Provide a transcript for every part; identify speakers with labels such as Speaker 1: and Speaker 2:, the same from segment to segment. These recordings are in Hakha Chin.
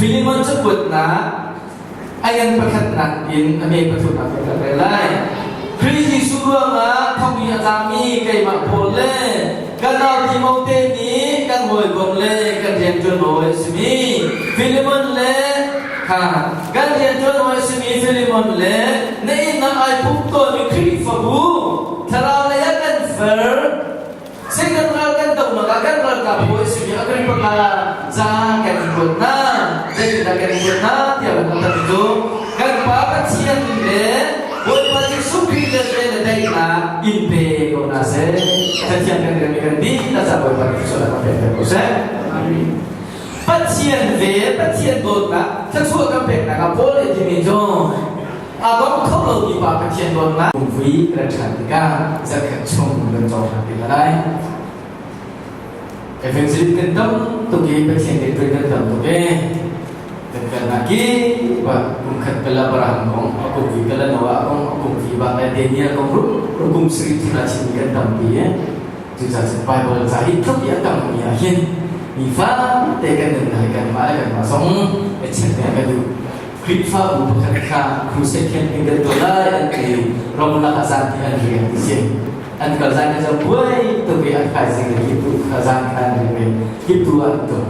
Speaker 1: Filimon cakuatnak a ngan pakhatnak in a me pathumnak kan kan rel lai. Khrih Jesuh ruangah thong i a tlami keimah Paul le kan nau Timote nih kan hawikom le kan rianṭuan hawi a simi Filimon le kha kan rianṭuan hawi a simi Filimon le na inn ah ai pum tawnmi Khrihfabu thlarau lei ah kan fer. Satan ral kan dohnak ah kan ralkap hawi a simi Agrippa kha ca kan in kuat hna. Zeitindah kan in kuat hna tiah kan kan cu kan Pa Pathian le Bawipa Jesuh Khrih le le na daihnak in pe ko hna seh. Cathiang kan relmi kan dihlak ca Bawipa nih thluachuah kan pek ko seh. Pathian ve Pathian dawtnak thluachuah kan peknak ah Paul nih a timi cu A dong kho lomi Pa Pathian dawtnak vui kan ṭhan tikah zarhkhat chung kan cawng ṭhan te lai. Evangelist kan tam tuk i Pathian rianṭuan kan tam tuk i kan kalnak kip ah kum khat kala Abraham kong, a kum vi kala Noah kong, a kum vi bak le Daniel kong rum kum sarih thum ah chimmi kan tampi i cucaah cun Bible ca hi tluk i a tammi ah hin nifate kan nunnak hi kanmah le kanmah zong i check kan duh. Khrihfabu pakhat kha crusade camping kan tuah lai an ti. Ramlak ah zan an rian ti si. An kal zan kan buai tuk i an thaizing le kiptu kha zan kha an rian ve. Kiptu ah an tuk.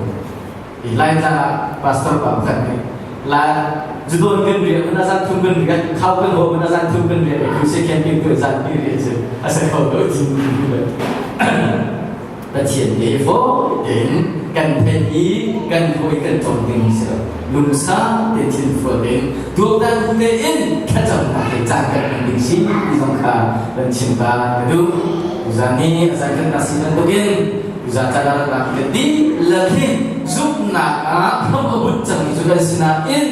Speaker 1: I Laitlang ah pastor pa pakhat nih la judon kan rian mana zan thum kan rian khau kan ho mana zan thum kan rian crusade camping tu zan pi rian si a sa kho lo ti. Pathian he fawi tein kan theih i kan hawi kan cawm ding si lo. Lungsa te thinfual in tuaktan tein thlacamnak he caan kan hman ding si ti zong kha kan chim ta ka duh. Tuzaan hi a zan khatnak si bantukin tuzaan caan ah rak kan dihlak hi zumhnak ah hram a bunh cangmi cu kan si nain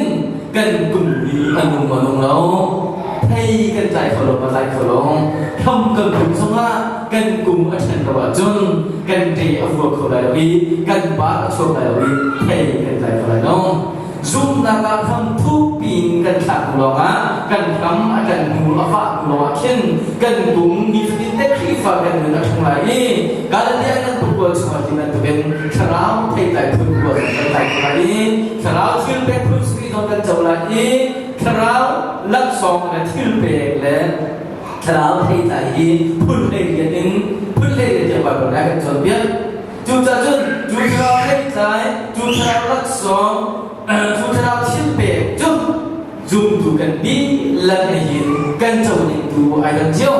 Speaker 1: kan kum hi a nung a nung lo. Thei kan tlai kho lo, ma tlai kho lo. Hram kan bunh zongah kan kum a ṭhen lo ahcun kan ṭe a vua kho lai lo i kan par a chuak lai lo i thei kan tlai kho lai lo. Zumhnak ah hram thukpi in kan thlak hnu lawngah kan hram a kan hnu a fah hnu lawngah khin kan kum nifatin te Khrihfa kan nun a ṭhang lai i Galatia nan pakual chungah hi bantukin thlarau theitlai phun kua zong kan tlai kho lai i thlarau thil pek phun sarih zong kan co lai i thlarau laksawng le thil pek le thlarau theitlai hi phun 12 in phun 12 tiang Baibal nih a kan cawnpiak. Cucaah cun cu thlarau theitlai, cu thlarau laksawng, cu thlarau thil pek cu zumtu kan dihlak nih hin kan co ning tu ai dang cio.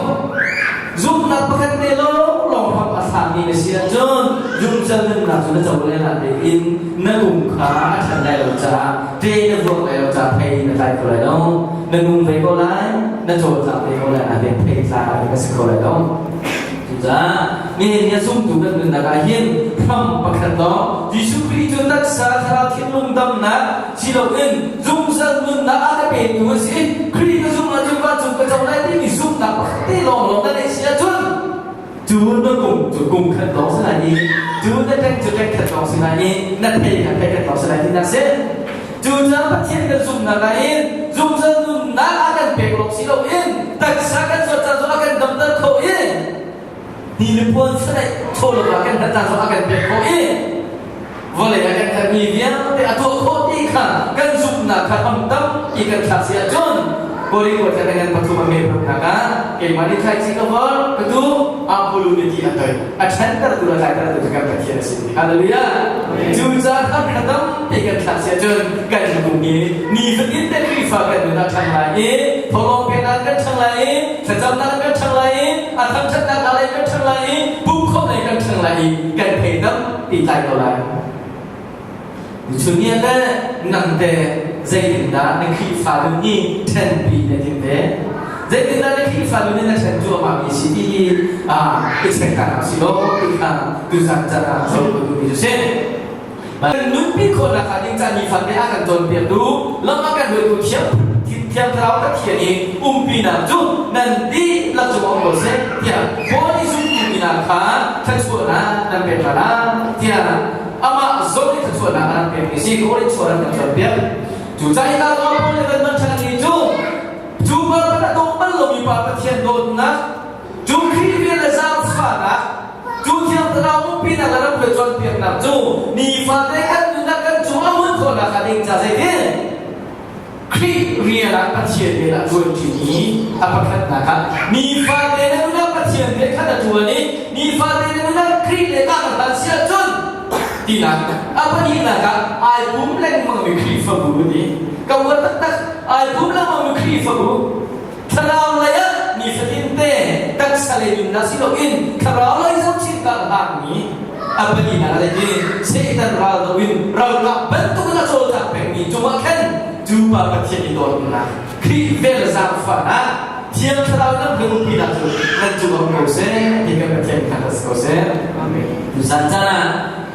Speaker 1: Zumhnak pakhat te lawnglawng hram a thlami na si ahcun zumcal nunnak cu na co le na tein na kum kha a ṭhan lai lo caah ṭe na vuak lai lo caah thei na tlai kho lai lo. Na nung ve ko lai, na cawlcang ve ko lai, nain thei tlai na si kho lai lo. Cucaah nihin ni a zumtu kan nunnak ah hin hram pakhat lawng Jesuh Khrih cu taksa thlarau thinlung damnak si loin zungzal nunnak a ka petu a si. Khrih ka zumh ahcun vancung ka co lai timi zumhnak pakhat te lawnglawng na neih si ahcun cu na kum cu kum khat lawng si lai i cu na ṭeng cu ṭeng khat lawng si lai i na thei kha thei khat lawng si lai tinak si. Cucaah Pathian kan zumhnak ah hin zungzal nunnak a kan pek lawng si loin taksa kan zawt caan zong a kan damter khawh i ni le puan sanaih chawlawk ah kan hlat caan zong a kan pek khawh i vawlei ah kan herhmi vialte a tuah khawh ti kha kan zumhnak kha hram tampi kan thlak si ahcun Korin kua thla ngan pathum a me hnak ah keimah nih thlaici ka vor ka tu Apollo nih ti a toih a ṭhentertu le tlaitertu cu kan Pathian a si. Hallelujah. Cucaah kan hna tampi kan thlak si ahcun kan lung hi nifatin te Khrihfa kan nun a ṭhang lai i thawhlawm peknak kan ṭhang lai i thlacamnak kan ṭhang lai i a thangṭhatnak lei kan ṭhang lai i pumkhawmh lei kan ṭhang lai i kan thei tampi tlai ko lai. Chun le nang te zeitindah na Khrihfa nun hi ṭhenpi na tim ve? Zeitindah na Khrihfa nun in na ṭhen cuahmah mi si ti hi i check ah si law ti kha tuzan can ah zoh ka duhmi cu si. Nunpi khawhnak hnga ding ca nifate a kan cawnpiaktu lam a kan hruaitu thiam Thiang Thlarau Pathian i umpinak cu nan dihlak cung um ko seh tiah Paul nih zumtu mi hna kha thluachuahnak nan pek hna lai tiah amah zong nih thluachuahnak a rak pekmi si Korin chuah rak kan cawnpiak. Cu ca i dah Paul nih kan man ṭhan cu cu pa a dawh bal lomi pa Pathian dawtnak cu Khrih rian le zaangfahnak cu Thiang Thlarau umpinak le ram cawnpiaknak cu nifate kan nunnak kan cung a hmun khawh. hnga ding ca zeitin? Khrih rian ah Pathian rian ah ṭuan ṭimi a pakhatnak ah nifate na nun ah Pathian rian kha na ṭuan i nifate na nun ah Khrih le kah na hlan si ahcun tinak a pahnihnak ah ai pum lengmangmi Khrihfabu na ti. Ka uar taktak ai pum lengmangmi Khrihfabu thlarau lei ah nifatin te taksa lei nunnak si loin thlarau lei zohchinh ka hngakmi a pahnihnak ah zeitin Satan ral loin ralkap bantukin a cawlcang pengmi cungah khan cu pa Pathian i dawtnak Khrih vel zaangfahnak Thiang Thlarau nan lungpinak cu nan cung um ko seh ti kan Pathian kha si ko seh. Amen. Tuzan caan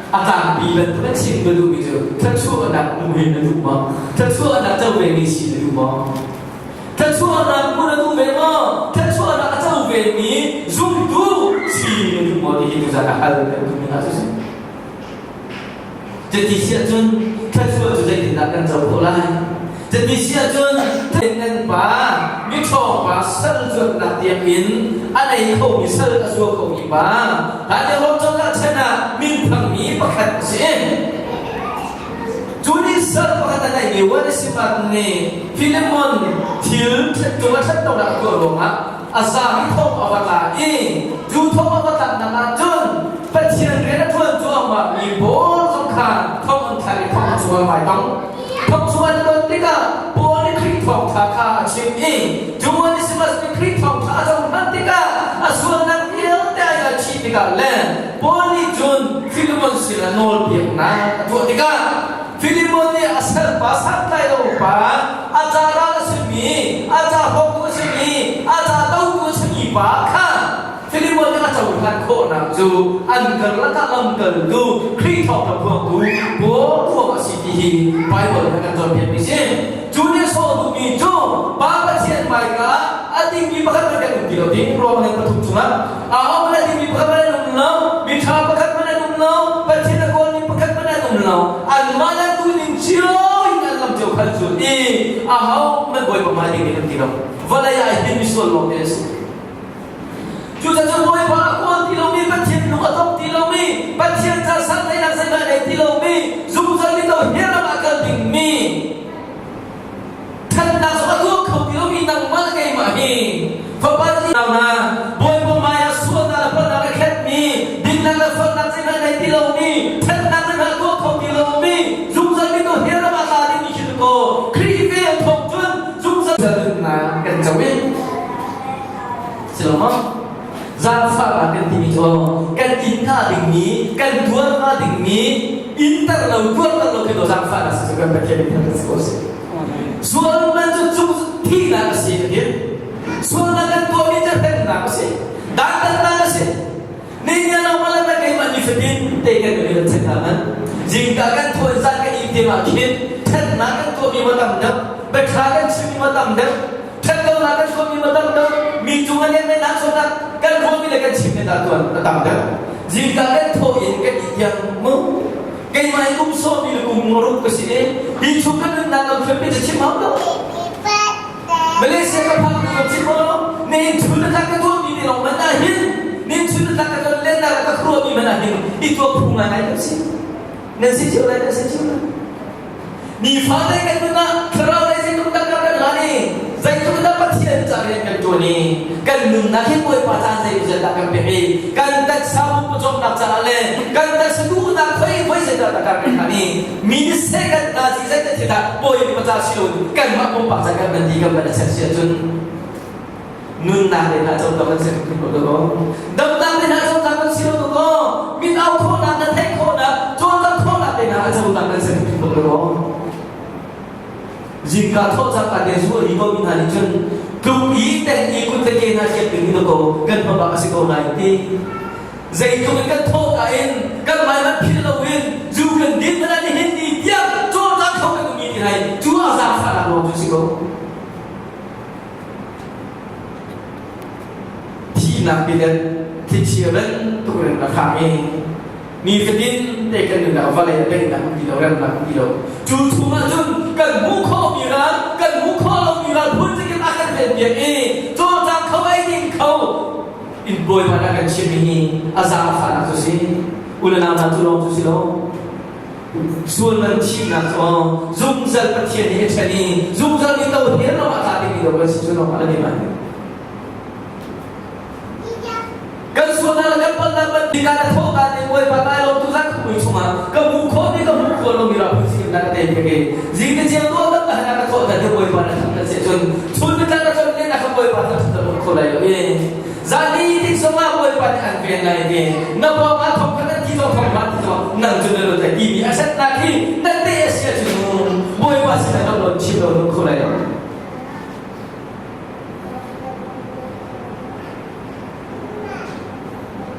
Speaker 1: ah a tlangpi bantuk an chim ka duhmi cu thluachuahnak hmuh hi na duh maw? Thluachuahnak co ve mi si na duh maw? Thluachuahnak hmuh na duh ve maw? Thluachuahnak a co ve mi zumtu si na duh maw ti hi tuzan ah hal kan duhmi hna cu si. Cuti si ahcun thluachuah cu zeitindah kan co khawh lai? Cuti si ahcun nan pa miṭhawng pa sal zuatnak tiangin a nei khomi sal a zua khomi pa hlan Rom cozah chan ah minthangmi pakhat a si. Cu nih sal pakhat a neihmi Onesimus nih Filemon thil cung a ṭhat lonak a tuah ruangah a zaam i thong a va tla i cu thong a va tlaknak ah cun Pathian rian a ṭuan cuahmahmi Paul zong kha thong an thlak i thong a chuak lai tong. Thong chung an ton tikah Paul nih Khrih thawngṭha kha a chim i cu Onesimus nih Khrih thawngṭha a cohlan tikah a sualnak vialte ai ngaichih tikah le Paul nih cun Filemon sinah nawlpiaknak a tuah tikah Filemon nih a salpa santlai lo pa, a ca ral a simi, a ca hawktu a simi, a ca totu a simi pa kha Filemon nih a cohlan khawhnak cu an karlak ah lamkaltu Khrih thawngṭha phuangtu Paul ruang a si ti hi Baibal nih a kan cawnpiakmi si. Cu nih a sawh duhmi cu Pa Pathian hmaika ah a dingmi pakhat hmanh kan um ti lo ding Rom ngan pathum chungah Aho hmanh a dingmi pakhat hmanh an um lo, miṭha pakhat hmanh an um lo, Pathian a kawlmi pakhat hmanh an um lo. Anmah le duhning cio in an lam cio khan zul i aho hmanh Bawipa hmai ding an ti lo. Vawlei ah hin misual lawng te an si. Cucaah Bawipa a kawl ti lomi, Pathian lung a tong ti lomi, Pathian ca santlainak zeihmanh a nei ti lomi, zungzal mi to hiram ah kal dingmi, Ṭhatnak zong a tuah kho ti lomi nangmah le keimah hi fapa na Bawipa hmai ah sualnak le palhnak a khenhmi dinnak le felnak zeihmanh nei ti lomi ṭhatnak zeihmanh a tuah kho ti lomi zungzal mi tu hiram ah tla dingmi khi kaw Khrih vel thawng cun zungzal nunnak kan co i si lo maw zaangfahnak kan timi cu kan in hnga dingmi kan tuar hnga dingmi inter lo tuarter lo khi to zaangfahnak si cu kan Pathian nih kan si ko si sual man cu cung thihnak a si ka ti sualnak kan tuahmi cu hremnak a si dantatnak a si ni na lo mala na keimah ni fatin te kan kan kan check man zingka kan thuan zan kan i tim ah khin thatnak kan tuahmi ma tam deuh biaṭha kan chimmi ma tam deuh Ṭhatlonak kan tuahmi ma tam deuh, mi cung ah nenmainak sualnak kan ruahmi le kan chimmi dah tuan a tam deuh. Zingka kan thawh in kan i tiang mu. Keimah hi kum sawmi le kum ruk ka si i hi chung kan nunnak lam hrimpi cu chim hau lo. Malaysia ka phak ka chim hau lo. Nihin chun le tlak ka tuahmi te lawng man ah hin nihin chun le tlak ka ton lennak ka khuruahmi man ah hin i tuah phu ngai ngai kan si. Nan si cio lai, nan si cio lai. Nifate kan nun ah thlarau lei zeitluk dah kan lan i zeitluk dah Pathian ca rian kan ṭuan i kan nunnak hi Bawipa caan zeimawzat dah kan pek i kan taksa pumpawcawmnak caah le kan taksa duhnak khoi khoi zeidah dah kan kan i mi nih seh kan hna si zeidah thil dah Bawipa ca si loin kanmah pumpak ca kan van ti kan van a set si ahcun nunnak le hna cawmtak kan si ko ko damnak le hna cawmtak kan si ko ko mit au khawhnak na theih khawhnak cawlcang khawhnak te hna a cawmtak kan si ko ko zingka thawh cang ka te zu ri ko mi hna nih cun tluk i teng i kut le ke hna siap ding ni ko kan hmabak a si ko lai ti zeitluk in kan thawh ka in kan mai man phil lo in zu kan din mana ni hin ni tiang cawlcang kho kan umi ti hai cu a zaangfahnak lawng cu si ko Thihnak bilet thlichia bantuk in a hrang i nifatin te kan nunnak vawlei a daihnak um ti lo remnak um ti lo cu chungah cun kan hmuh khawhmi ral kan hmuh khawh lomi ral phun zakip a kan venpiak i cawlcang kho ei ding kho in Bawipa nih a kan chimmi hi a zaangfahnak cu si u le nau hna cu lawng cu si lo. Sual man thihnak cu zungzal Pathian nih a ṭhen i zungzal mi to hel lawng ah tla dingmi lo kan si cu lawng ah an i man. Kan sualnak le kan palhnak bantuk na thawh ka te Bawipa kai lawm tu zan mui chungah ka hmu khawh mi ka hmu khawh lomi ra phun sim na ka te ke zing te chiang tuah tak ka ka thawh ta te Bawipa na tham ta se cun chun ni tla ka chon le na ka Bawipa na tham ta kho lai lo e zani tik songah Bawipa nih an ven lai te na pawng ah thong khat an thi zong thong khat thi zong nang cu na lo tai ti mi a set na khi na te a sia cu Bawipa sin na lo chim lo kho lai lo.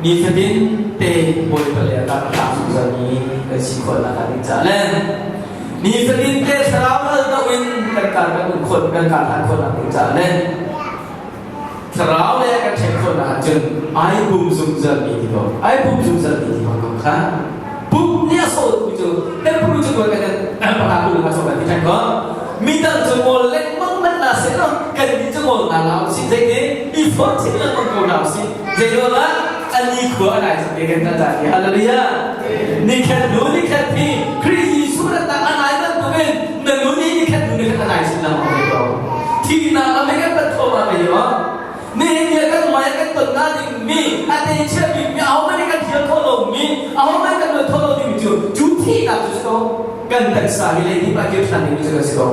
Speaker 1: Nifatin te Bawipa le a rak zungzalmi kan si khawhnak hnga ding caah le nifatin te thlarau ral do in kan kar kan um khawh kan kar hlan khawhnak ding caah le thlarau le kan ṭhen khawhnak ahcun ai pum zungzalmi ti ko ai pum zungzalmi ti ko kha pum nih a sawh mi cu tempuru cu kan kan paka ku ma sawh kan ti ṭhan ko mi dang cu ngol lengmang man na se no kan ni cu ngol na lau si zei ne i phone chin lengmang ko lau si zei ruang ah ani khua anai te kan ta ta hallelujah ni khat nu ni khat hi Khrih Jesuh na tak anai bantukin na nu ni ni khat nu ni khat anai sin lang ko thi na ame kan pat tho ma me yo Nihin ni kan hmai kan ton na ding mi a te chia bik mi ahohmanh nih kan thial khawh lo mi ahohmanh kan luat khawh lo ding cu cu thihnak cu si ko. Kan taksa hi leidip ah kir ṭhan ding cu kan si ko.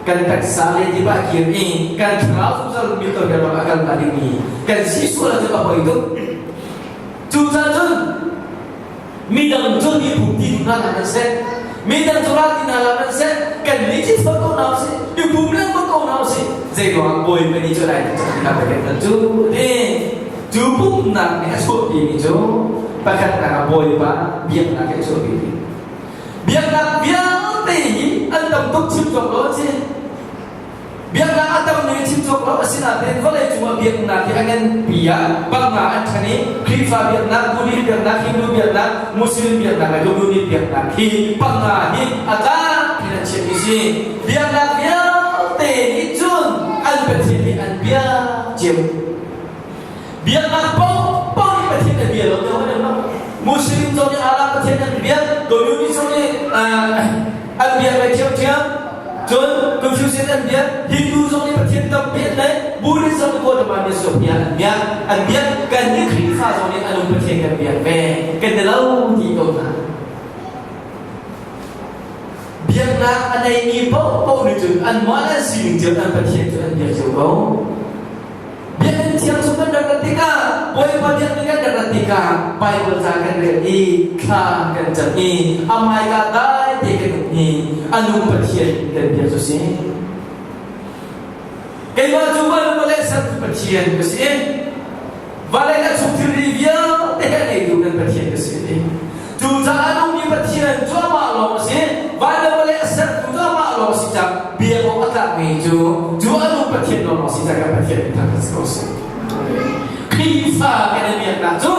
Speaker 1: Kan taksa leidip ah kir i kan thlarau zungzal mi to he a kal na ding mi kan si sual ahcun a poi tuk. Cucaah cun midang cu mi phung ti hna hlah nan seh midang cu ral ti hna hlah nan seh kan nih ci chuak ko hna usih i pum lengmang ko hna usih zei ruangah bawipa nih cu lai ti cang ti kan cu ti cu pumnak nih a chuahpi mi cu pakhatnak ah bawipa biaknak hi a chuahpi mi biaknak vialte hi an tam tuk chim cawk lo a si. Biaknak a tam ning chim cawk lo asinain vawlei cungah biaknak hi a nganpi ah panga an ṭhen i Khrihfa biaknak, Buddhist biaknak, Hindu biaknak, Muslim biaknak le Communist biaknak hi panga hi a tlangpi in an chiahmi si. Biaknak vialte nih cun an Pathian nih an biak cio. Biaknak paohpaoh nih Pathian an bia lo ti an lo. Muslim zong nih Allah Pathian an biak, Communist zong nih an biak ve ṭhiamṭhiam. Cun Confucian an biak, Hindu zong nih Pathian tampi an nei, Buddhist zong nih Gautama nih Sophia an biak, an biak. Kan nih Khrihfa zong nih anung Pathian kan biak ve. Kan i lo ti ko hna. Biaknak a neimi paohpaoh nih cun anmah an sining cio an Pathian cu an biak cio ko. Biakinn thiang chung kan rak rat tikah Bawipa biakinn kan rak rat tikah Baibal ca kan rel i thla kan cam i a hmaika dai te kan um i a nung Pathian kan biak cu si. Keimah cu van le sertu Pathian ka si. Vawlei le chung thilri vialte he a ngeitu kan Pathian ka si. Cucaah nungmi Pathian cu amah lawng a si. Van le vawlei a sertu cu amah lawng a si caah biak awk a tlakmi cu cu a nung Pathian lawng a si caah kan Pathian min thangṭhat si ko seh. Khrihfa kan i biaknak cu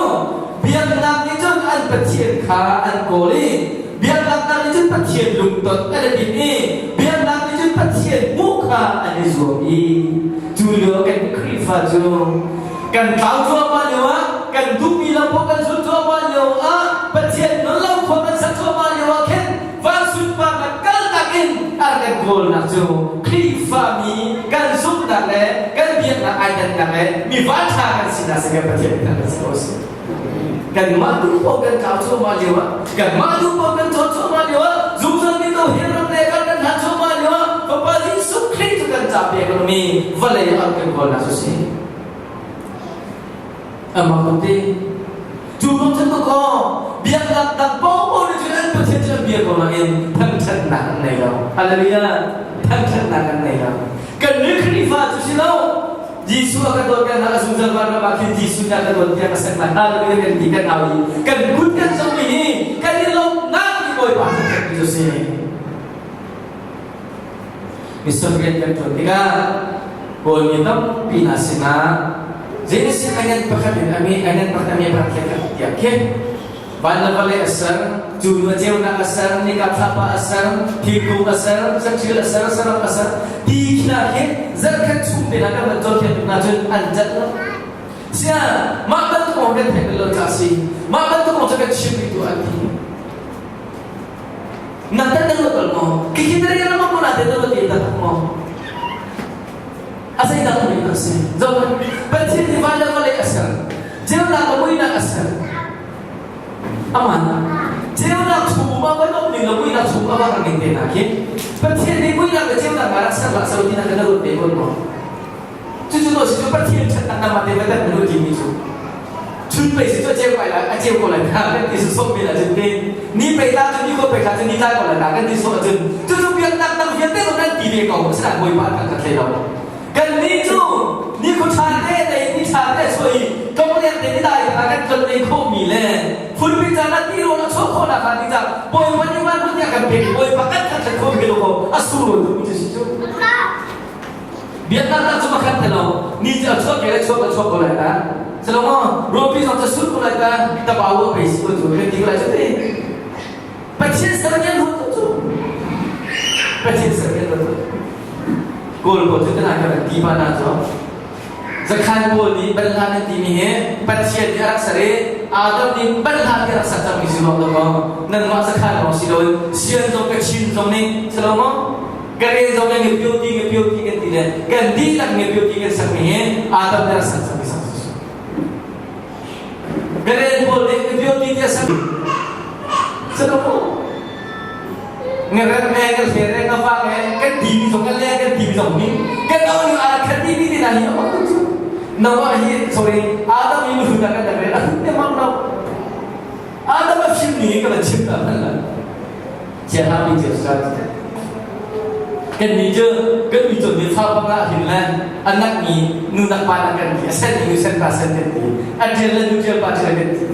Speaker 1: biaknak nih cun an Pathian kha an kawl i biaknak nih cun Pathian lungton an i timh i biaknak nih cun Pathian hmuh kha an i zuam i cu lio kan Khrihfa cu kan tlau cuahmah lio ah kan duhmi lam paoh kan zul cuahmah lio ah Pathian non lo khua kan sak cuahmah lio ah khin van sunparnak kaltak in a kan kawlnak cu Khrihfami kan zumhnak le kan biaknak ai dannak le mi vanṭha kan sinak si kan Pathian kan si ko si. Kanmah duh paoh kan tlau cuahmah lio ah kanmah duh paoh kan cawn cuahmah lio ah zungzal mi ko hi ram le kan kan hlan cuahmah lio ah Fapa Jesuh Khrih cu kan ca pek lomi vawlei ah kan kawlnak cu si. Amah te cu bang cun kaw biaknak dang paohpaoh nih cun an Pathian cu an bia ko nain thangṭhatnak an nei lo. Hallelujah! Thangṭhatnak an nei lo. Kan nih Khrihfa cu si lo. Jesuh a kan dawt kan a zungzal van ram ah khin Jesuh nih a kan dawt tiah ka sak lai. Hallelujah kan ti kan au i kan kut kan zong hi kan i lawmhnak ni Bawipa thangṭhat mi cu si. Mission rian kan ṭuan tikah Kawlmi tampi hna sinah zeitin angan pakhat in ami angan pakhat ami pakhat khat tiah khin van le vawlei a ser cu nu ceunak a ser nika thlapa a ser thingkung a ser saṭil a ser saram a ser ti khina khin zarkhat chung te hna kan van cawnpiak hna cun an cat lo sia mah bantuk ong kan theih lo ca si mah bantuk ong cu kan chim rih tu an ti. Nang tan nan bal maw? Khi khi na ram ko na te na ti tak maw? A zei dang mi a si. Zo Pathian nih van le vawlei a ser. Ceunak le muihnak a ser. Aman. Ceunak chung ma kan um ning le muihnak chung a va ning te na khi. Pathian nih muihnak le ceunak ma rak ser la so ti na kan ruat te ko maw? Cucu to si cu Pathian ṭhatnak nama te va kan ruat mi cu. Chun pei si cu a ceu kai lai, a ceu ko lai na kan ti sawm mi la cun te ni pei ta cu ni ko pei kha cu ni tlai ko lai na kan ti sawm ahcun cucu biaknak dang vialte zong nan ti ve ko asinain Bawipa an kan thei lo. Kan ni cu ni khu ṭha te tei ni ṭha te suai tlongleng te ni dai kha kan tlon nei khawh mi le phulpi caan ah ti rawl a chuah khawh nak kha ti cang Bawipa nih van hun kan pek Bawipa kan thangṭhat khawh mi lo ko a sunglawi tuk mi cu si cu. Biaknak dah cu pakhat te lo ni cu a chuak ke le chuak a chuak ko lai ta. Selo maw ruapi zong cu sut ko lai ta tabau a pe si ko cu kan ti ko lai cu ti. Pathian sermian ruat tu cu Pathian sermian ruat tu. Kawl ko cu tana kan ti pa na cu. Zakhan pawl nih banhla nan timi hi Pathian nih a rak ser i Adam nih banhla ti a rak ser cangmi si lo maw? Nanmah zakhan lawng si loin sian zong Kachin zong nih si lo maw? Ka rel zong le ngepio ti ngepio ti kan ti le kan dihlak ngepio ti kan sakmi hi Adam nih a rak ser cangmi sak si. Ka rel pawl nih ngepio ti ti a sak. Selo nge ret me ka hler re ka fa nge kan ti mi zong kan le kan ti mi zong ni kan au ni a khat ti mi ti na hi a tu chu nawa hi sorry Adam hi mu ta kan re a te mang no Adam a phim ni ka chim ta man la chia ha mi chia sa kan ni chu kan mi chu ni fa pa nga hin le anak mi nu nak pa nak kan ti a sen ni sen pa sen kan ti a tial le nu tial pa tial kan ti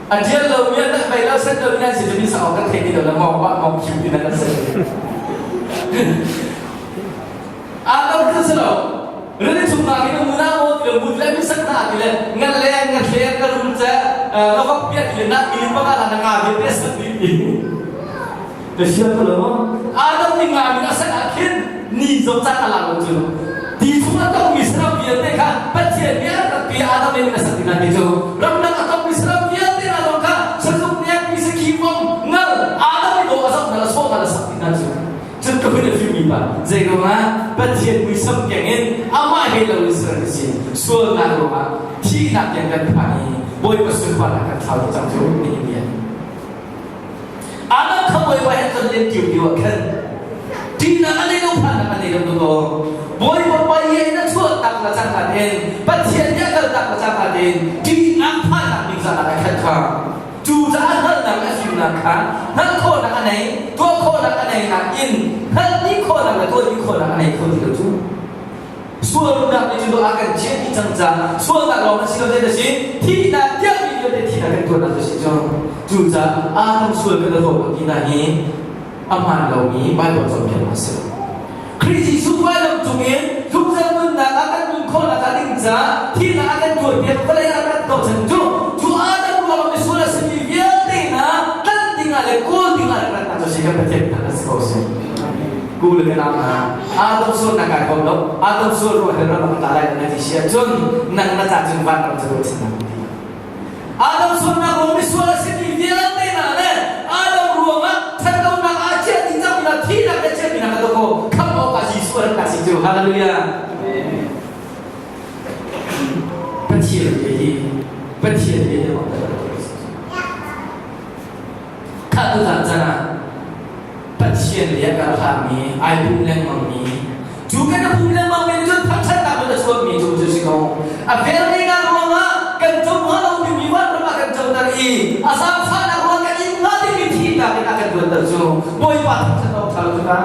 Speaker 1: A ṭial lomi an rak bei lo set lomi nan si cu min sak awk kan thei ti lo le mawng pah mawng khiu ti nan kan si. Adam cu si lo. Rili chung nak in mun ah maw ti lo mun le min sak na ti le ngan le nga hle ka rul ce ka vok pia ti le na mi pa la na nga ve te sak ti ti. Ka sia ko lo. Adam nih nga min a sak ah khin ni zong caan a la lo cu. Ti chung a tongmi saram vialte kha Pathian nih a rak pi Adam nih a sak ti hna ti cu. Ramdang a tongmi saram vialte hna zong kha sazuk nek mi sakhi vom ngal Adam nih dawh a zoh hna le sawh hna le sak ti hna cu. Cun ka hun a fimmi pa zei ruangah Pathian muisam keng in amah he lo in ser ka si. Sualnak ruangah thihnak tiang kan phan i Bawipa sunparnak kan thlau cang cu nihin ni ah. Adam kha Bawipa he ton len tiu tiu ah khan ṭihnak a nei lo phannak a nei lo ko. Bawipa pai in a chuah tak la cang in Pathian nih a kal tak la cang in ṭihnak phannak ningzahnak a khat kha cu caah hngalhnak a fimnak kha hngalh khawhnak a nei tuah khawhnak a nei nain hngalh dih khawhnak le tuah dih khawhnak a nei kho ti lo cu. Sualnak nih cu a kan chiah dih cang caah sualnak lawng a si lo zei si thihnak tiang mi vialte thihnak kan tuarnak cu si cu. Cucaah Adam sual kan rawk ti na hi a hmaan lomi Baibal cawnpiaknak a si. Khrih Jesuh vailam cungin zungzal nunnak ah kan nun khawhnak ah ding caah thihnak a kan tuarpiak vawlei ah kan tochan cu cu Adam ruangah misual a simi vialte hna tlanh dingah le kawl dingah le rat cu si kan Pathian hna a si ko si. Ku le ka hna Adam sualnak kai kom lo Adam sual ruah he ram ka lai na ti si ahcun nang na ca cun van ram cu ruah chin ti. Adam sualnak ruang misual a simi vialte hna le Adam ruangah ṭhatlonak aa chiah ding cangmi hna thihnak le chiahmi hna ka ko khamh awkah Jesuh a rak si cu hallelujah. Pathian hi Pathian hi Kha tuzan chan ah Pathian lei a kal hlangmi, ai pum lengmangmi, cu kan a pum lengmangmi cun thangṭhatnak in a chuakmi cu cu si ko. A velngeihnak ruangah kan co hnga lo dingmi vanram ah kan coter i a zaangfahnak ruang kan in hnga dingmi thihnak in a kan luatter cu Bawipa thangṭhat awk ṭha lo cu ta.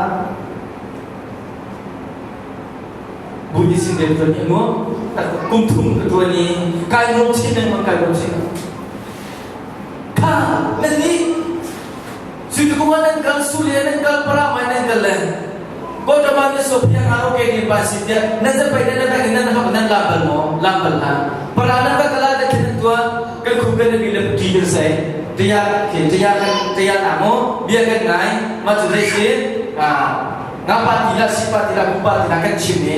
Speaker 1: Buddhist in tuan i nuam kum thum ka tuan i kai nuam chin lengmang kai nuam chin. Kha nan nih Cuti nan kal Sulia nan kal Paramai nan kal le Kawtama ni Sophia nga ro ke ni pa si tiah nan zapai nan nan nan hap nan lam bal maw lam bal hna para nan ka kala da khin tua kan khum kan bi le ti kan sai tiya ke tiya kan tiya na mo bia kan ngai ma chu dai si a nga pa ti la si pa ti la ku pa ti la kan chim ni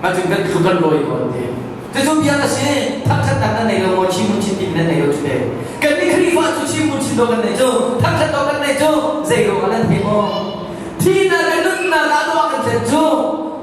Speaker 1: ma chu kan thu kan loi ko te Cucu bia a si. Thangṭhatnak nan nei lo maw? Chim chim ti nan nei lo cu te. Kan nih Khrihfa Khrihfa cu chim mu chin dawh kan nei cu, thangṭhat dawh kan nei cu, zei ruangah nan thei maw? Thihnak le nunnak ah dawh kan thlen cu,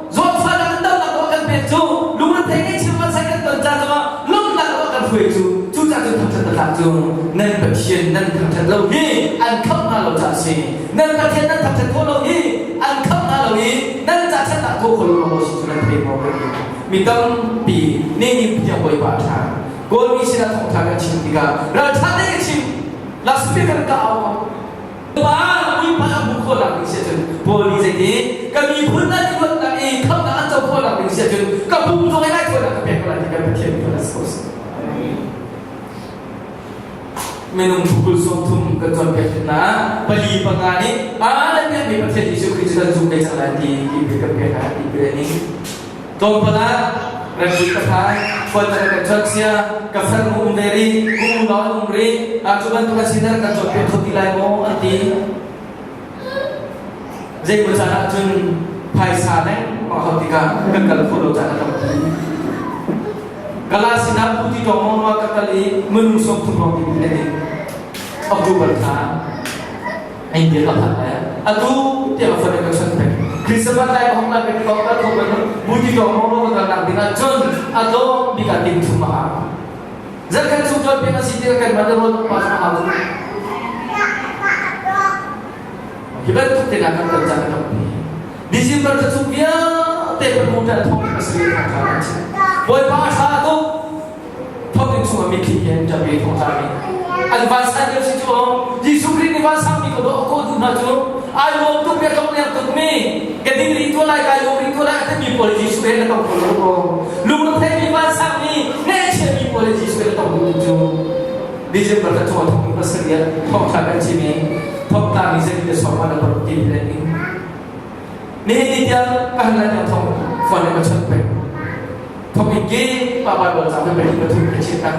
Speaker 1: zawtfahnak le damnak dawh kan pek cu, lungrethei ngaihchia vansan kan ton ca zongah lawmhnak dawh kan hruai cu, cucaah cun thangṭhat na tlak cu nan Pathian nan thangṭhat lo hi an khamh hna lo caah a si. Nan Pathian nan thangṭhat khawh lo hi an khamh hna lo i nan ca ṭhatnak tuah khawh lo ruangah si cu nan thei maw ka ti. Mi tampi nih ni tiang Bawipa a ṭha. Kawlmi sinah thawngṭha kan chim tikah ralṭha tein ka chim. Loudspeaker ka au. Pa miphun a hmuh khawhnak ding si ahcun Paul nih zeiti ka miphun an i luatnak i khamhnak an co khawhnak ding si ahcun ka pum zong i raithawinak ka pek ko lai ti kan Pathian miphun a si ko si. Minung phukul 30 kan cawnpiak hna pali panga nih a nan biakmi Pathian Jesuh Khrih cu kan zum ve cang lai ti ti kan pek hna ti pe ning Tlawmpal ah ramkulh ka phan, khualtlang kan chawnh sia, ka farnu um ve rih, ka unau an um rih, ah cu bantuk an sinak kan cawnpiak kho ti lai maw an ti. Zeimaw caan ah cun phaisa lengmang hau tikah kan kal khawh lo caan a tampi. Kala sinah Pu Ti Tawng Mawng ka kal i minung 30 lawng ti an in October thla Ein dir ka phan le atu tiang fa ka chon peng Christmas lai hong la ka ko ka tho ban buti to mo mo ka nak ding ah cun a tlawm bik ah ting thum a zan kan chung chon peng a si ti kan man ron pa ma ha hi bantuk te na kan kan chan tam pi December ta chung vialte kan mu ta thong ka sri tha tha Bawipa tha tuk thawk in chungah mitthli he ṭap i thawng tlami an vansan lio si cu Jesuh Khrih nih vansangmi ko dawh ko duh hna cu ai lawm tuk bia tong leng tuk mi ka ding rih tuah lai kai lawm rih tuah lai a timi pawl Jesuh he na tong kho lo ko lungretheimi vansangmi ngaihchiami pawl Jesuh he na tong duh cu December ka chungah thawng in pasarih ah thawngṭha kan chim i thawngtlami zei te sawm ah na paruk ti le ning nihin ni tiang ka han lai thong phone in ka chawnh peng thong in ke pa Bible ca pe ka thu ka chim tak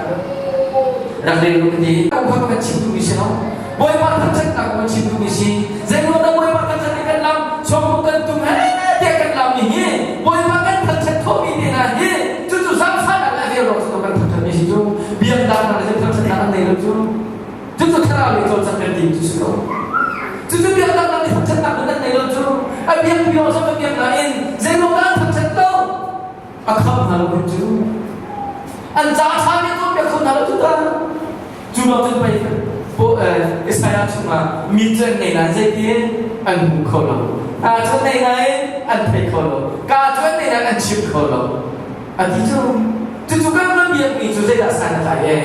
Speaker 1: rak rel lu ti kong kha kan chim duhmi si lo Bawipa thangṭhatnak kong kan chim duhmi si zeiruang dah Bawipa thangṭhat kan lam sawmbu kan tum he tiah kan lam mi hi Bawipa kan thangṭhat khawhmi te hna hi cucu zaangfahnak le vel ruang cu kan thangṭhatmi si cu biaknak hna le thangṭhatnak an nei lo cu cucu thlarau lei cawlcangh kan ti cu si lo cucu biaknak lam nih thangṭhatnak nan nei lo cu a biak pi lawng zong kan biak nain zeiruang dah an thangṭhat lo a khamh hna lo cu an ca ṭha mi tuah piak kho hna lo cu ta cu lawng cun pei Isaiah chungah mi cu an ngei nain zeitin an hmu kho lo hna cu an nei nain an thei kho lo ka cu an nei nain an chim kho lo a ti cu cucu kan va biakmi cu zeidah san a tlai e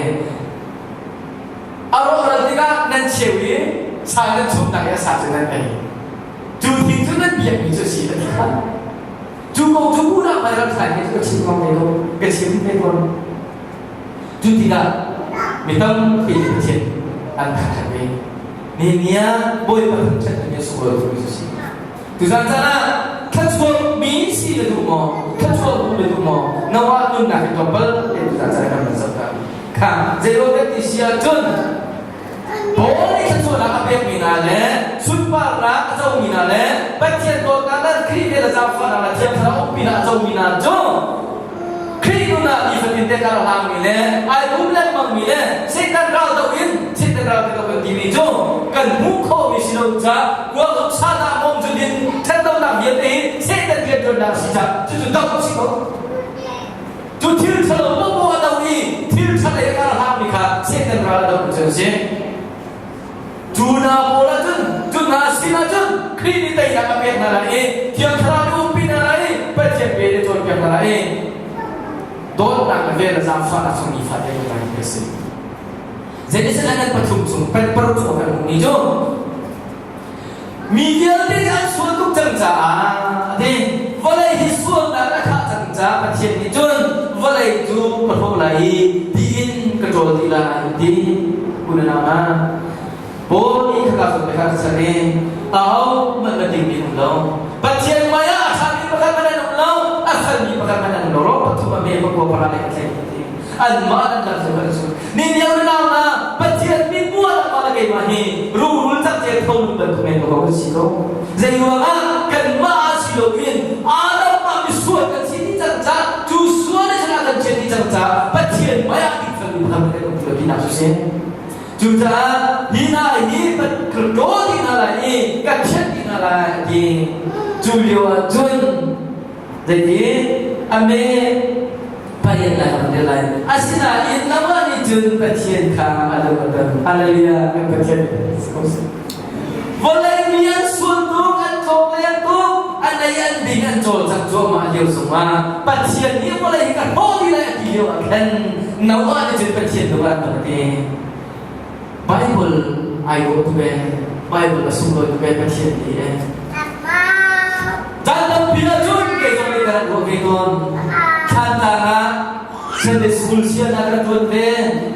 Speaker 1: a rawhral tikah nan cheu i sa nan chumnak i a sa cu nan ei cu thing cu nan biakmi cu a si a ti kha Cu kong cu unau mai ram thlai cu ka chim ngam ve lo, ka chim ve tawn. Cu tikah mi tampi nih Pathian an thangṭhat ve. Nihin ah Bawipa thangṭhat mi a sunglawi tukmi cu si. Tuzan caan ah thluachuak mi si na duh maw? Thluachuak hmuh na duh maw? Noah nunnak hi tlawmpal te tuzan caan ah kan van zoh ta. Kha zeiruang kan ti si ahcun Paul nih thluachuahnak a pekmi hna le sunparnak a comi hna le Pathian dawtnak le Khrih vel a zaangfahnak le Thiang Thlarau umpinak a comi hna cu Khrih nun ah nifatin te kar hlangmi le ai um lengmangmi le Satan ral doh in Satan ral kan doh kan timi cu kan hmuh khawhmi si lo caah kuakzuk sanah mong cu din ṭhatlonak vialte hi Satan rianṭuannak a si caah cucu doh a si ko. Cu thil ṭhalo paohpaoh a do i thil ṭha lei a kar hlangmi kha Satan ral a doh cu an si. Cu hna pawl ahcun, cu hna sin ahcun Khrih nih teinak a pek hna lai i Thiang Thlarau nih umpi hna lai i Pathian bia nih cawnpiak hna lai i dawtnak le vel le zaangfahnak chung nifate kan lai ti a si. Zeitin an pathum chung paruk chung kan hmuhmi cu Mi vialte nih an sual tuk cang caah a ti. Vawlei hi sualnak a khah cang caah Pathian nih cun vawlei cu ka hrawh lai i tiin ka ṭawl dih lai a ti. Unau hna, Paul nih khaka zawn te kha a chan i ahohmanh na dingmi um lo. Pathian hmaiah a ṭhami pakhat hmanh an um lo, a felmi pakhat hmanh an um lo. Rom pathum a me pakua pahra le ka thleng ti. Anmah an kan cu kan cu. Ni lio na nau na Pathian min mual ah le keimah hi rungrul cakcel tho lu bantuk men ko kan si ko. Zei ruangah kanmah ah si loin Adam mah misual kan si ti cang ca cu sual le sana kan chiat ti cang ca Pathian hmai ah dingfel mi pakhat kan um ti lo tinak cu si. Cucaah hi hna hi ka ṭawl dih hna lai i ka thianh dih hna lai a ti. Cu lio ah cun zeiti a me Pathian lai kan ti lai. Asinain nangmah nih cun Pathian kha a lung a ton. Hallelujah! Kan Pathian Vawlei mi an sual tuk, an tlawm le an tuk, an ei an ding an cawlcangh cuahmah lio zongah Pathian nih vawlei hi ka hlawh dih lai a ti lio ah khan Noah nih cun Pathian lung ah a ti. Bible ai dawh tuk ee. Bible a sunglawi tuk ee Pathian nih ee. Caan tampi ah cun kei zong nih ka rak ruah ve tawn. Thlantlang ah Sunday school sian ah kan ṭuan ve,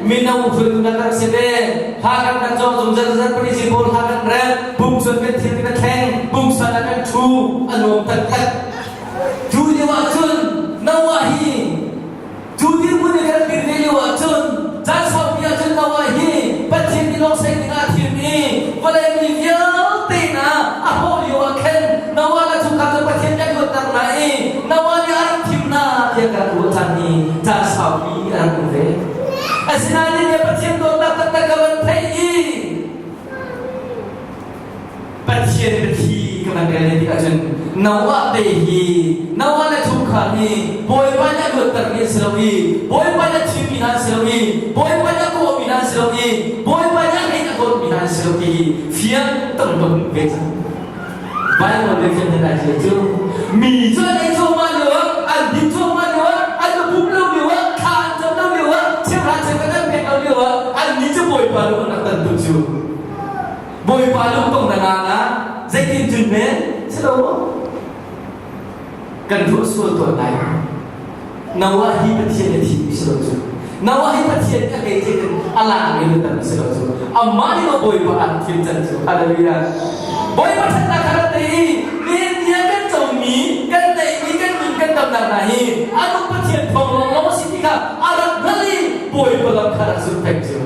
Speaker 1: mino hruaitu na kan si ve, hla kan kan cawng zungzal zan parisi pawl hla kan rel, pungsun kan thil kan thleng, pungsan ah kan ṭhu, a nuam taktak. Cu lio ah cun Noah hi cu dirhmun i kan dir ve lio ah cun caan saupi ah cun Noah hi Pathian nih lawng seng ding ah a thim i vawlei mi vialte hna a hawh lio ah khan Noah le chungkhar cu Pathian nih a luatnak hna i Noah nih a rak thim hna tiah kan ruah caan hi caan saupi a rak um ve. Asinain nih Pathian dawtnak taktak ka van theih i Pathian biathli ka van rel tik ahcun Noah te hi Noah le chungkhar hi Bawipa nih a luattermi an si lo i Bawipa nih a thimmi hna an si lo i Bawipa nih a kawhmi hna an si lo i Bawipa nih a hlei a dawtmi hna an si lo ti hi fiang tung ka hmuh ve cang. Bible nih fiang tein ai cu mi cu an ei cuahmah lio ah an din cuahmah lio ah an i pum lo lio ah thla an cam lo lio ah cheuhra cheukhat an pek lo lio ah annih cu Bawipa lung an rak tan tuk cu. Bawipa lungtong na ngang ah zeitin cun men si lo maw? Kan ruah sual tawn lai. Noah hi Pathian a thimmi si lo cu. Noah hi Pathian a kei in a lak mi lu tam si lo cu. Amah nih maw Bawipa a thim can cu. Hallelujah. Bawipa ṭhatnak kha rak tei i nihin ni ah kan comi, kan neihmi, kan nun kan damnak hna hi a nung Pathian thawng lawnglawng a si ti kha a rak hngalh i Bawipa lam kha rak zulh peng cu.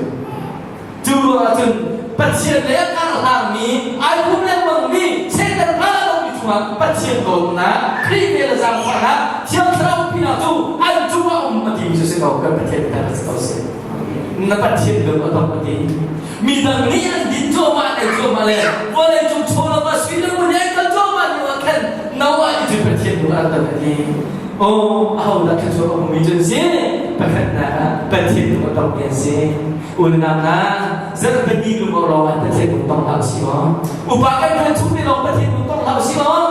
Speaker 1: Cu ruangah cun Pathian lei a karhlangmi, ai pum lengmangmi, Satan hna lomi cungah Pathian dawtnak, Khrih vel a zaangfahnak, Thiang Thlarau pinak cu an cungah um a timi cu si ko. Kan Pathian kan si ko si. Na Pathian lung a dong a ti. Midang nih an din cuahmah, an ei cuahmah le vawlei cung chawlawm ah sui le ngun an kal cuahmah lio ah khan Noah nih cun Pathian lung a rak dong a ti. Aw, ahodah thluachuah a hmumi cu an si? Pakhatnak ah Pathian lung a dongmi an si. Unau hna, zarhpini lung awk lawng ah Pathian lung tong hlah usih aw. Upa kan ṭuan chung te lawng Pathian lung tong hlah usih aw.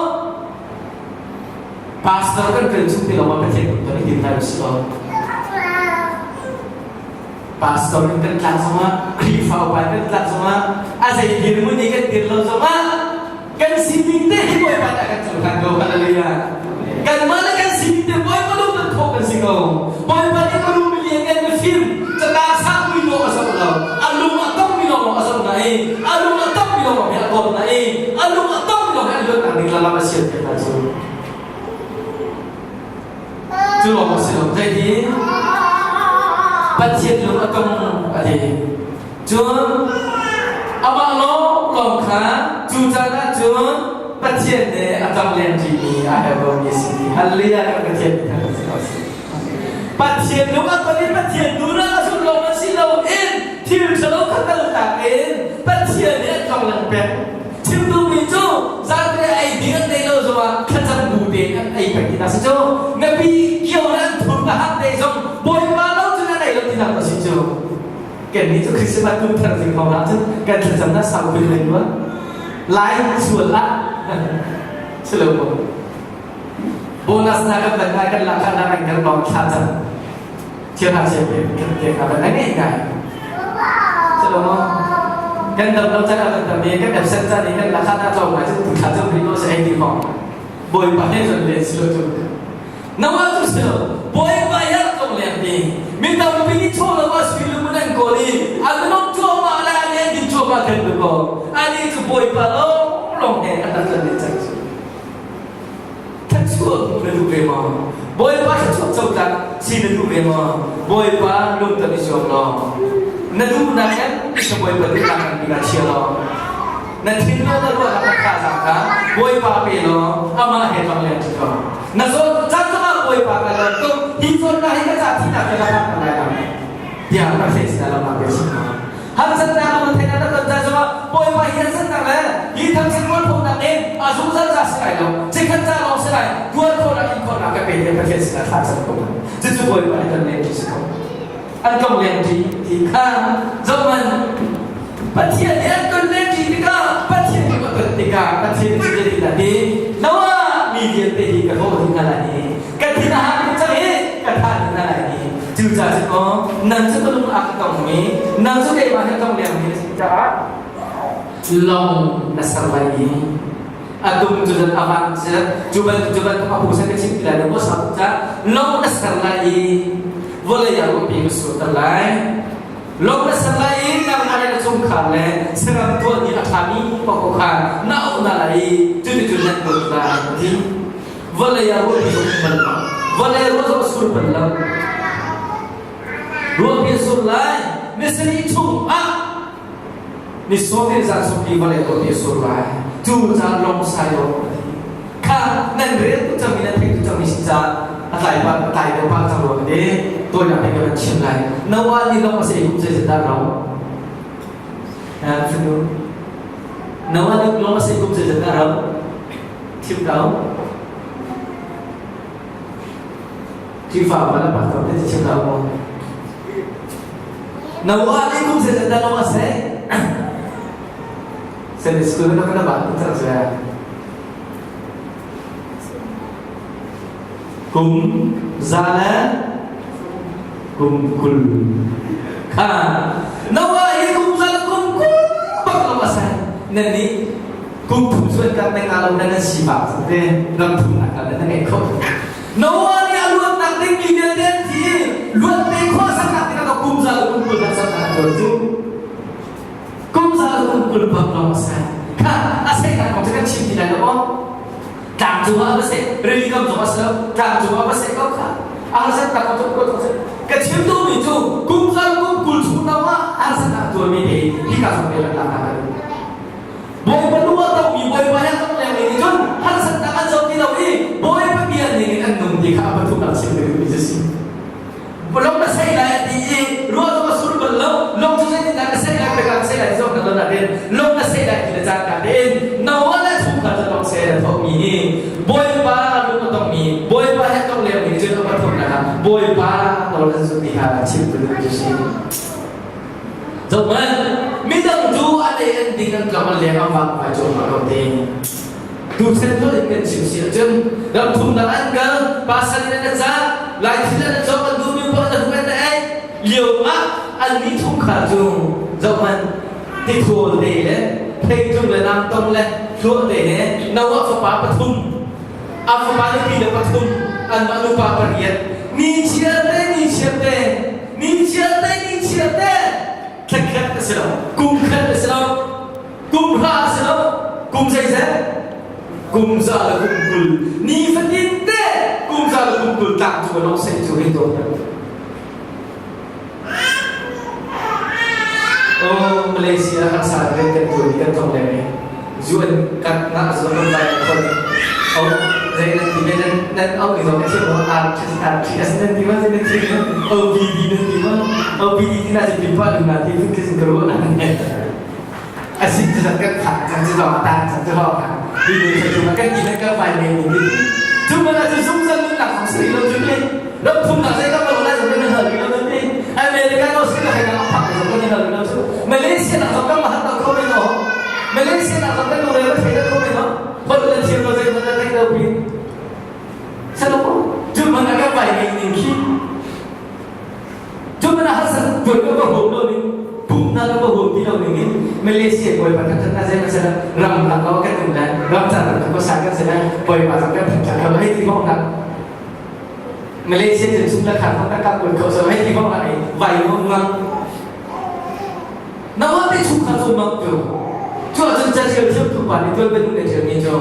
Speaker 1: Pastor kan ṭuan chung te lawng ah Pathian lung ton i tim hlah usih aw. Pastor in kan tlak zongah, Khrihfa upa in kan tlak zongah, a zei dirhmun i kan dir lo zongah, kan sining te hi Bawipa nih a kan cohlan ko. Hallelujah. Kanmah le kan sining te Bawipa lung kan thawh kan si ko. Bawipa nih ka lung milian kan mifim cakar sang mui lawng a zoh lo. A lung a tong mi lawng a zoh na i a lung a tong mi lawng a dawt na i a lung a tong mi lawng a luatnak ding lam a sian piak hna cu. Cu lawng a si lo. Zeiti Pathian lung a tong a ti. Cun amah lawnglawng kha cu caan ah cun Pathian nih a tlong lengṭimi a herh lomi a si. Hallelujah kan Pathian nih kan si ko si. Pathian lung a ton i Pathian duhnak a zulh lawng si loin thil ṭhalo kha kaltak in Pathian nih a tlong leng peng. Chim duhmi cu zante ei ding an nei lo zongah thlacam bu tein an ei peng tinak si cu. Ngapi kio le an thur ka hak te zong Bawipa lo cun an ei lo tinak a si cu. Kannih cu Christmas kum thar zing hrawng ah cun kan thlacamnak sau bil lei rua. Lai sual ah si lo maw? Bonus na kan ban kan lak kan kan kan lawng thla cam. Thil ha sia pe kan te kha ban ngai ngai. Si lo maw? Kan dam lo chan kan dam ni kan absent chan ni kan lakha na tlawm ngai cun thla cam ri no se ei ti hong. Bawipa he zon le si lo cu. Nangmah cu si lo, Bawipa hi a rak tlung leng ti. Mi tampi nih chaw lo ah sui lung in an kawl i an lawmh cuahmah le an en din cuahmah khan du kaw anih cu Bawipa lawnglawng he an rak tlan dih cang cu. Thluachuah hmuh na duh ve maw? Bawipa thluachuah cotlak si na duh ve maw? Bawipa lungton i zuam law na duhnak in ka Bawipa duhnak kan bik ah chia law na thinlung na ruahnak na thazaang kha Bawipa pe law amah he tlong leng ko. Na zawn caan zongah Bawipa ka lawm tuk hi zawnnak hi ka ca thihnak he ka phak lai lo tiah Pathian sinah lamnak pe chim hna. Harsatnak le retheihnak na ton caan zongah Bawipa hi harsatnak le hi thangchiat mualphonak in a zungzal ca si lai lo, cikhat ca lawng si lai, tuar khawhnak in khawhnak ka pe tiah Pathian sinah thla cam ko. Cucu Bawipa nih kan leng si ko. An tong leng ṭi ti kha zohman Pathian nih an ton leng ṭi tikah Pathian nih a ton tikah Pathian cu zeitin a ti Noah mi vialte hi ka hlawh dih hna lai i ka thin a hang tuk cang i ka thah dih hna lai i cucaah cun aw nang cu ka lung a ka tongmi nang cu keimah he tong lengmi na si caah lawng na ser lai i a tum cu zan a vang cu bantuk cu bantuk a pu san ka chim ti lai lo maw sa ca lawng na ser lai i vawlei ah ruahpi ka surter lai lawng na ser lai i nangmah le na chungkhar le saram tuah ni a ṭhami paoh kha na auh hna lai i cuticun nan luat lai a ti. Vawlei ah ruahpi zong um bal lo. Vawlei ruah zong a sur bal lo. Ruahpi a sur lai. Ni sarih chung ah ni sawmhnih zan sawmli vawlei ruahpi a sur lai. Cu caan lawng sai lo a ti. Kha nan rel tuk cangmi nan theih tuk cangmi si caah a tlai pa a tlai deuh pah cang rua ka ti. Tawinak te ka van chim lai. Noah nih lawng a si kum zeizat dah rau? Fanu. Noah nih lawng a si kum zeizat dah rau? Thim ko. Khrihfa pa le pastor te chim ko maw? Noah nih kum zeizat dah lawng a si? Sunday school na kana ba cang se. Kum za le kum 20. Kha Noah hi kum za le kum 20 bak lawng a si. Nan nih kum thum suan kan na ngah lo na nan si ba te ram thum nak na na ngei kho. Noah nih a luatnak ding mi vialte an thi i luat te khawh saknak tikah kum za le kum 20 kan saknak a tuan cu. Kum za le kum 20 bak lawng a si. Kha a sehnak kong cu kan chim ti lai lo maw? Tlang cungah va seh, rili kam zong a si lo, tlang cungah va seh ko kha. Harsatnak ko ko ko ka chim duhmi cu kum zal kum 20 chung lo ah harsatnak tuarmi te hi ka zong te lan lak ka Bawipa lu a tongmi Bawipa he tong leng nih cun harsatnak an zo ti lo i Bawipa bia ning in an nung ti kha a pathumnak chim ka duhmi cu si. Lawng na sei lai a ti i ruah zong a sur bal lo lawng cu zeitindah ka sei lai ka sei lai zong na don ah lawng na sei lai ti le caan ka tein Noah le chungkhar cu lawng sei na thawkmi hi Bawipa lung a tongmi Bawipa he tong lengmi cun a pathumnak ah Bawipa nawl an zumh ti kha chim ka duh cu si. Zohhmanh, midang cu a lei an ding an tlong an leng an vak vai cuahmah ko te. Tuchan hmanh in kan chim si ahcun ram thumnak an kal, pasal in an ca, lai thil an cawk an duhmi paoh an hung an ei lio ah an mi chungkhar cu zohhmanh tithawl te le theitlung le namtong le hluah te he Noah fapa pathum a fapa nupi le pathum anmah nupa pariat ni chiar te ni chiar te ni chiar te ni chiar te thlakhat a si lo kum khat a si lo kum hra a si lo kum zeizat kum za le kum 20 ni fatin te kum za le kum 20 tlak cu lawng seh cu hei tuah Oh Malaysia harsa kan kan tuan kan tong le me zuan kat na zo kan bai khon oh zai nan ti nan nan au ni zo ka thiam R R T S nan ti ma zai nan ti O B D nan ti ma O B D ti na si pin pa lu na ti phun kisin karo na a si ti kan kha cang cu zong tan cang cu lawng kha hi ni cu kan ti kan fai me ni ti cu mana cu zung zan nun nak sri lo cu ni ram thum nak zai kam lo lai zong kan hal lo ti America no si la kan phak zong kan hal lo cu Malaysia nak zong kan mahat ko me no Malaysia nak zong kan lo le thei ko me no hol le thiam lo zai mana thei lo pi salo cu mana kan fai me ning khi Cu mana harsat tuan ka hum lo ning pumna ka hum ti lo ning in Malaysia bawipa kan that na zai masala ram lang ko kan um lai ram ca ram ko sa kan sela bawipa zong kan that ka hei ti bong nak Malaysia cu chung la khan ka ka kun ko so hei ti bong nak vai mong mang na wa te chung kha cu mang tu cu ahcun catial thiam tu pa nih tuan ben le thiam mi cu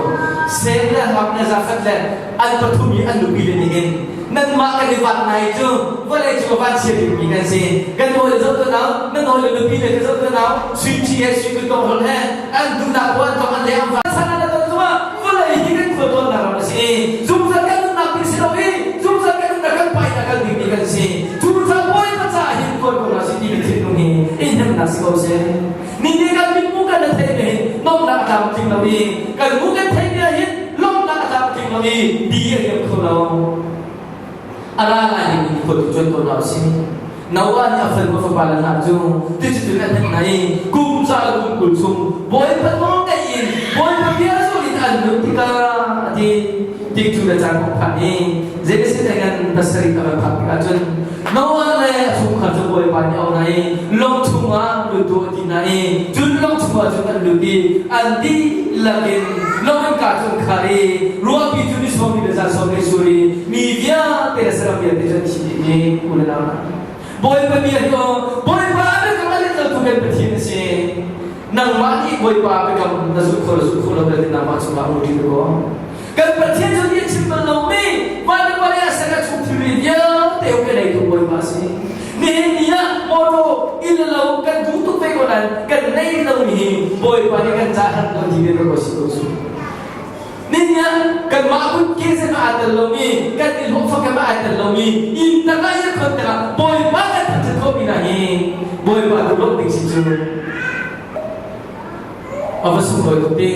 Speaker 1: sem le hak le zakhat le an pathum i an nupi le ning in nanmah kan i vat nai cu vawlei cu van chia bikmi kan si kan hawi le zoh tu nau nan hawi le nupi le ka zoh tu nau sui ṭhi he sui kutdong hol he an duhnak ko an tong an le an van sana na ton zongah vawlei hi kan khual tawnnak ram a si zungzal kan nunnak ding si lo i zungzal kan nunnak kan pai na kal dingmi kan si cu ca bawipa caah hin tuan ko hna si timi thinlung hi i hnemnak si ko seh. tling lo i kan hmuh kan theih mi ah hin lawmhnak a tlam a tling lo i di a liam kho lo. A ra lai ding mi khua tu cuan ko hna usih. Noah nih a fanu a fapa le hna cu ticun an hnek hna i kum za le kum 20 chung Bawipa nawl ngaih in Bawipa bia zul in an nun tikah a ti. Tikcu le caan kong phan i Genesis ngan pasarih a van phak tikah cun Noah le a chungkhar cu Bawipa nih a auh hna i lawng chungah lut u a ti hna i cun lawng chungah cun an lut i an dihlak in lawng in kaa cu an khar i ruahpi cu ni sawm le zan sawm le sur i mi vialte le saram vialte cu an thi dih i u le nau hna Bawipa bia hi aw Bawipa a biakam a let lotu kan Pathian a si. Nangmah nih Bawipa biakam na zulh kho lo zulh kho lo le nangmah cungah um ṭi ko. Kan Pathian cu bia chim bal lomi van le vawlei a ser a chung thilri vialte um ka neitu Bawipa a si. Nihin ni ah mawṭaw inn le lo kan duh tuk ve ko nain kan nei lomi hi Bawipa nih kan caah kan tuan ti ve ko si ko cu. Nihin ah kanmah kut ke zeng aa tel lomi kan i hlawhfak hem aa tel lomi inn tangah i khon tangah Bawipa kan thangṭhat khawhmi hna hi Bawipa tu lawmh ding si cu. A va sunglawi tuk ti.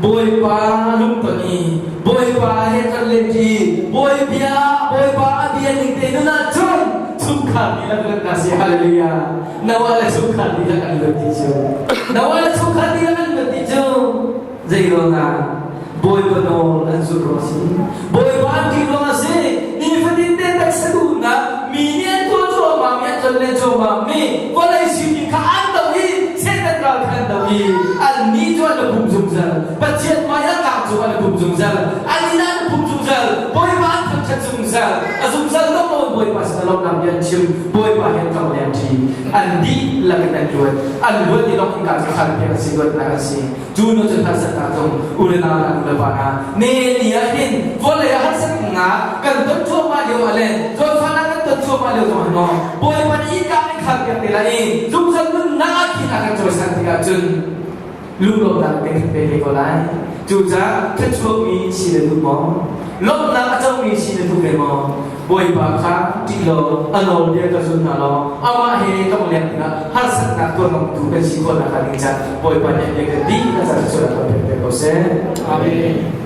Speaker 1: Bawipa lungton i Bawipa he kan lenṭi Bawibia Bawipa a bia ning te nun ahcun chungkhar dihlak luat na si. Hallelujah. Noah le chungkhar dihlak an luat ti cu. Noah le chungkhar dihlak an luat ti cu. Zei ruangah Bawipa nawl an zulh ruang a si. Bawipa an ṭih ruang a si. Nifatin te taksa duhnak mi nih an tuah cuahmah mi an tonlen cuahmah mi vawlei sining kha an doh i Satan ral kha an doh i annih cu an i pum zungzal. Pathian hmai ah tlangcung cu an i pum zungzal. An inn ah an i pum zungzal. Bawipa an thangṭhat zungzal. A zungzal lawmmaw Bawipa sin a lawmhnak bia an chim. Bawipa he an tlong le an ṭhi. An dihlak in an luat. An luat i lawng innka cu khan piak an si, luatnak an si. Cu nu cu harsatnak zong u le nau hna nu le pa hna ne ni ah hin vawlei ah harsatnak kan ton cuahmah lio ah le zawtfahnak kan ton cuahmah lio zong ah maw Bawipa nih innka in khar piak te lai i zungzal nunnak ah khin a kan cawisan tikah cun lunglawmhnak kan khat ve te ko lai. Cucaah thluachuakmi si na duh maw? Lawmhnak a comi si na duh ve maw? Bawipa kha ṭih law a nawlbia ka zul hna law amah he tongleng dingah harsatnak tuarngtu kan si khawh nakhnga ding caah Bawipa nih a bia kan dih a ca thluachuah kan pek ko seh.
Speaker 2: Amen.